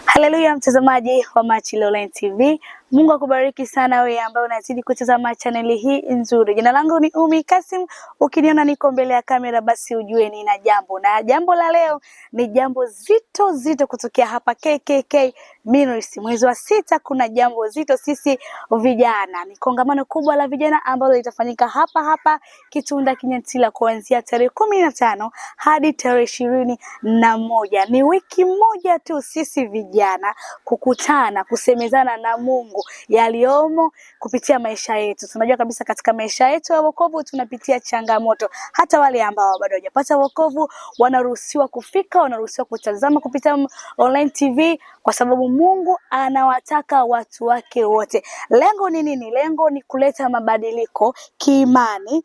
Haleluya, mtazamaji wa Machileo Online TV. Mungu akubariki sana wewe ambaye unazidi kutazama chaneli hii nzuri. Jina langu ni Umi Kasim. Ukiniona niko mbele ya kamera, basi ujue nina jambo, na jambo la leo ni jambo zito zito kutokea hapa KKK Ministry. Mwezi wa sita kuna jambo zito sisi vijana, ni kongamano kubwa la vijana ambalo litafanyika hapa hapa Kitunda Kinyantila kuanzia tarehe 15 hadi tarehe 21. Ni wiki moja tu sisi vijana kukutana, kusemezana na Mungu yaliyomo kupitia maisha yetu. Tunajua kabisa katika maisha yetu ya wokovu tunapitia changamoto. Hata wale ambao bado hawajapata wokovu wanaruhusiwa kufika, wanaruhusiwa kutazama kupitia online TV kwa sababu Mungu anawataka watu wake wote. Lengo ni nini? Lengo ni kuleta mabadiliko kiimani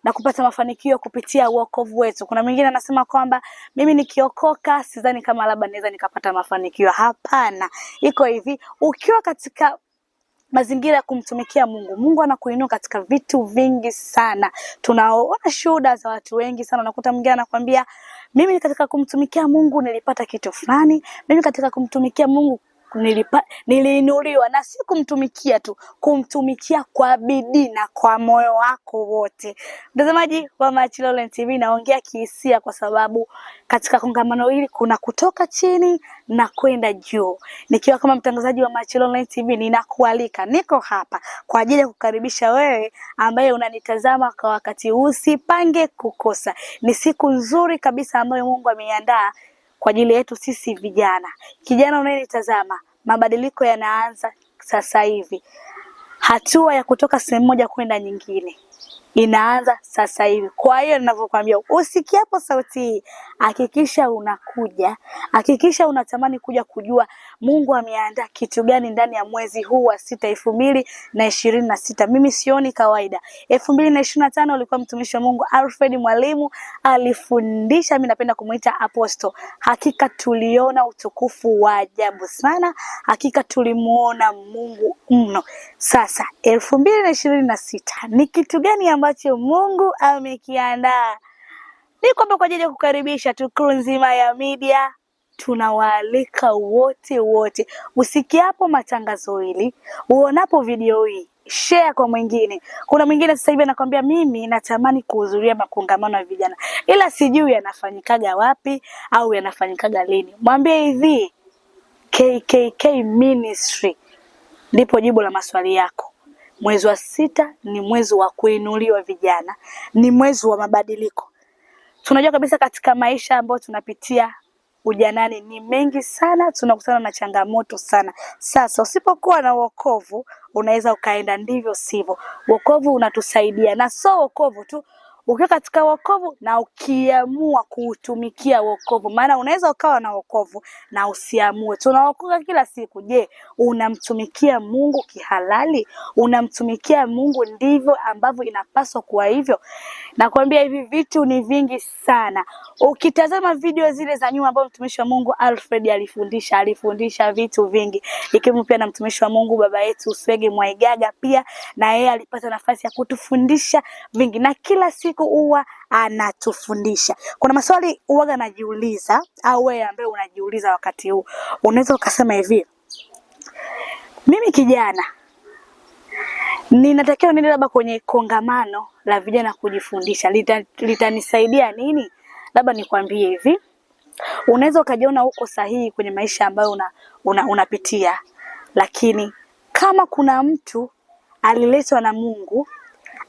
na kupata mafanikio kupitia wokovu wetu. Kuna mwingine anasema kwamba mimi nikiokoka sidhani kama labda naweza nikapata mafanikio. Hapana, iko hivi, ukiwa katika mazingira ya kumtumikia Mungu, Mungu anakuinua katika vitu vingi sana. Tunaona shuhuda za watu wengi sana. Unakuta mwingine anakuambia mimi katika kumtumikia Mungu nilipata kitu fulani, mimi katika kumtumikia Mungu niliinuliwa. Na si kumtumikia tu, kumtumikia kwa bidii na kwa moyo wako wote. Mtazamaji wa Machileo Online TV, naongea kihisia kwa sababu katika kongamano hili kuna kutoka chini na kwenda juu. Nikiwa kama mtangazaji wa Machileo Online TV, ninakualika, niko hapa kwa ajili ya kukaribisha wewe ambaye unanitazama kwa wakati huu. Usipange kukosa, ni siku nzuri kabisa ambayo Mungu ameiandaa kwa ajili yetu sisi vijana. Kijana unayenitazama, mabadiliko yanaanza sasa hivi. Hatua ya kutoka sehemu moja kwenda nyingine inaanza sasa hivi. Kwa hiyo ninavyokuambia, usikiapo sauti hii, hakikisha unakuja, hakikisha unatamani kuja kujua Mungu ameandaa kitu gani ndani ya mwezi huu wa 6 2026. Mimi sioni kawaida. 2025 ulikuwa mtumishi wa Mungu Alfred Mwalimu alifundisha, mimi napenda kumuita Apostle. Hakika tuliona utukufu wa ajabu sana, hakika tulimuona Mungu mno. Sasa 2026 ni kitu gani ambacho Mungu amekiandaa? Ni kwamba kwa ajili ya kukaribisha tu crew nzima ya media, tunawaalika wote wote. Usikiapo matangazo hili, uonapo video hii, share kwa mwingine. Kuna mwingine sasa hivi anakuambia mimi natamani kuhudhuria makongamano ya vijana, ila sijui yanafanyikaga wapi au yanafanyikaga lini. Mwambie hivi, KKK Ministry ndipo jibu la maswali yako. Mwezi wa 6 ni mwezi wa kuinuliwa vijana, ni mwezi wa mabadiliko. Tunajua kabisa katika maisha ambayo tunapitia ujanani ni mengi sana, tunakutana na changamoto sana. Sasa usipokuwa na wokovu unaweza ukaenda ndivyo sivyo. Wokovu unatusaidia, na sio wokovu tu, ukiwa katika wokovu na ukiamua kuutumikia wokovu, maana unaweza ukawa na wokovu na usiamue. Tunaokoka kila siku. Je, unamtumikia Mungu kihalali? Unamtumikia Mungu ndivyo ambavyo inapaswa kuwa hivyo? Nakwambia hivi vitu ni vingi sana. Ukitazama video zile za nyuma ambazo mtumishi wa Mungu Alfred alifundisha, alifundisha vitu vingi, ikiwemo pia na mtumishi wa Mungu baba yetu Swege Mwaigaga, pia na yeye alipata nafasi ya kutufundisha vingi, na kila siku huwa anatufundisha. Kuna maswali huwaga najiuliza, au wewe ambaye unajiuliza wakati huu unaweza ukasema hivi, mimi kijana ninatakiwa nini labda kwenye kongamano la vijana kujifundisha, litanisaidia nini? Labda nikwambie hivi, unaweza ukajiona uko sahihi kwenye maisha ambayo unapitia, lakini kama kuna mtu aliletwa na Mungu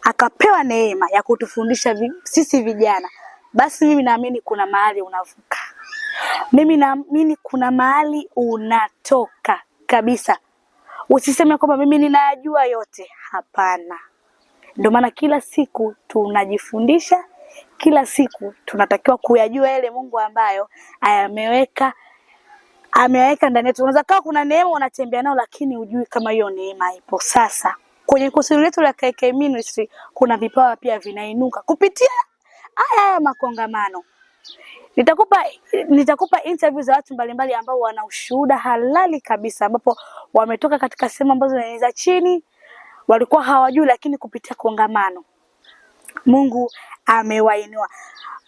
akapewa neema ya kutufundisha sisi vijana, basi mimi naamini kuna mahali unavuka. Mimi naamini kuna mahali unatoka kabisa. Usiseme kwamba mimi ninayajua yote, hapana. Ndio maana kila siku tunajifundisha, kila siku tunatakiwa kuyajua yale Mungu ambayo ameweka ndani yetu. Unaweza kuwa kuna neema unatembea nayo, lakini hujui kama hiyo neema ipo. Sasa kwenye kusudi letu la KK Ministry kuna vipawa pia vinainuka kupitia haya makongamano. Nitakupa interview za watu mbalimbali ambao wana ushuhuda halali kabisa, ambapo wametoka katika sehemu ambazo ni za chini, walikuwa hawajui, lakini kupitia kongamano Mungu amewainua.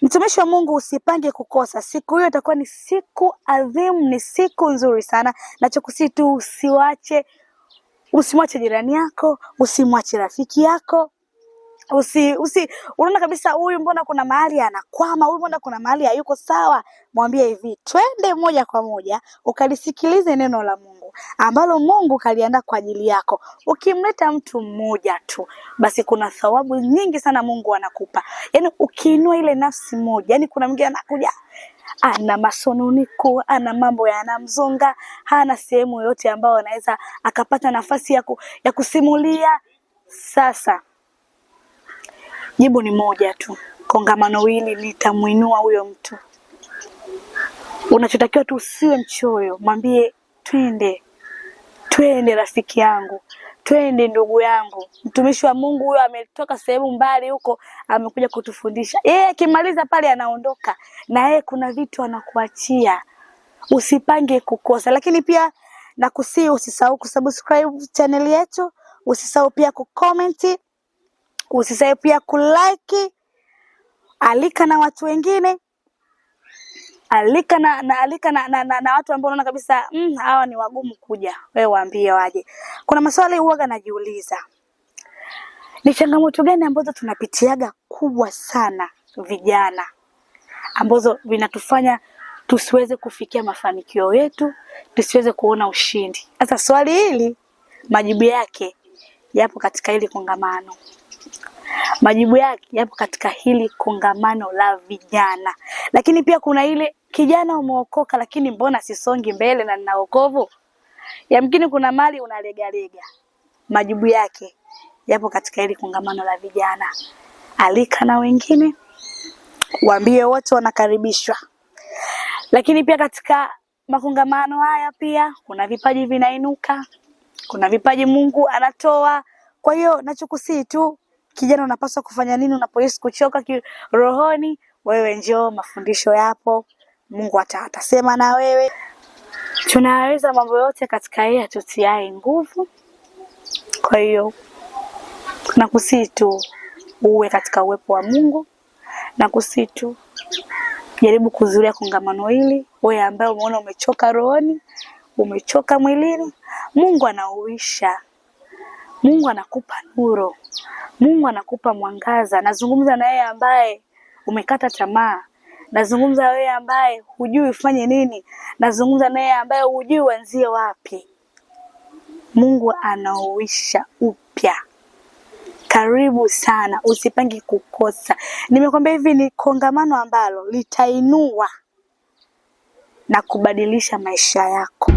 Mtumishi wa Mungu, usipange kukosa siku hiyo. Itakuwa ni siku adhimu, ni siku nzuri sana. Nachokusihi tu usiwache, usimwache jirani yako, usimwache rafiki yako, usi usi unaona kabisa huyu mbona kuna mahali anakwama, huyu mbona kuna mahali hayuko sawa, mwambie hivi, twende moja kwa moja ukalisikilize neno la Mungu ambalo Mungu kaliandaa kwa ajili yako. Ukimleta mtu mmoja tu, basi kuna thawabu nyingi sana Mungu anakupa. Yaani ukiinua ile nafsi moja, yaani kuna mwingine anakuja ana masononiko, ana mambo yanamzonga, hana sehemu yoyote ambayo anaweza akapata nafasi ya kusimulia. Sasa jibu ni moja tu, kongamano hili litamuinua huyo mtu. Unachotakiwa tu usiwe mchoyo, mwambie twende, twende rafiki yangu, twende ndugu yangu. Mtumishi wa Mungu huyo ametoka sehemu mbali huko, amekuja kutufundisha. Yeye akimaliza pale anaondoka, na yeye kuna vitu anakuachia. Usipange kukosa. Lakini pia nakusihi usisahau kusubscribe channel yetu, usisahau pia kucomment, usisahau pia kulike, alika na watu wengine, alika na, na alika na, na, na, na watu ambao unaona kabisa hawa ni wagumu kuja, wewe waambie waje. Kuna maswali huwaga najiuliza, ni changamoto gani ambazo tunapitiaga kubwa sana vijana, ambazo vinatufanya tusiweze kufikia mafanikio yetu, tusiweze kuona ushindi? Sasa swali hili majibu yake yapo katika hili kongamano. Majibu yake yapo katika hili kongamano la vijana. Lakini pia kuna ile kijana umeokoka, lakini mbona sisongi mbele na nina wokovu? Yamkini kuna mali unalegalega. Majibu yake yapo katika hili kongamano la vijana. Alika na wengine, waambie wote wanakaribishwa. Lakini pia katika makongamano haya pia kuna vipaji vinainuka, kuna vipaji Mungu anatoa. Kwa hiyo nachokusihi tu kijana, unapaswa kufanya nini unapohisi kuchoka kirohoni? Wewe njoo, mafundisho yapo, Mungu atasema na wewe. Tunaweza mambo yote katika yeye atutiaye nguvu. Kwa hiyo nakusihi tu uwe katika uwepo wa Mungu, nakusihi tu jaribu kuhudhuria kongamano hili. Wewe ambaye umeona umechoka rohoni, umechoka mwilini, Mungu anauisha, Mungu anakupa nuru, Mungu anakupa mwangaza. Nazungumza na yeye ambaye umekata tamaa, nazungumza na wewe ambaye hujui ufanye nini, nazungumza na yeye ambaye hujui uanzie wapi. Mungu anauisha upya. Karibu sana, usipange kukosa. Nimekwambia hivi ni kongamano ambalo litainua na kubadilisha maisha yako.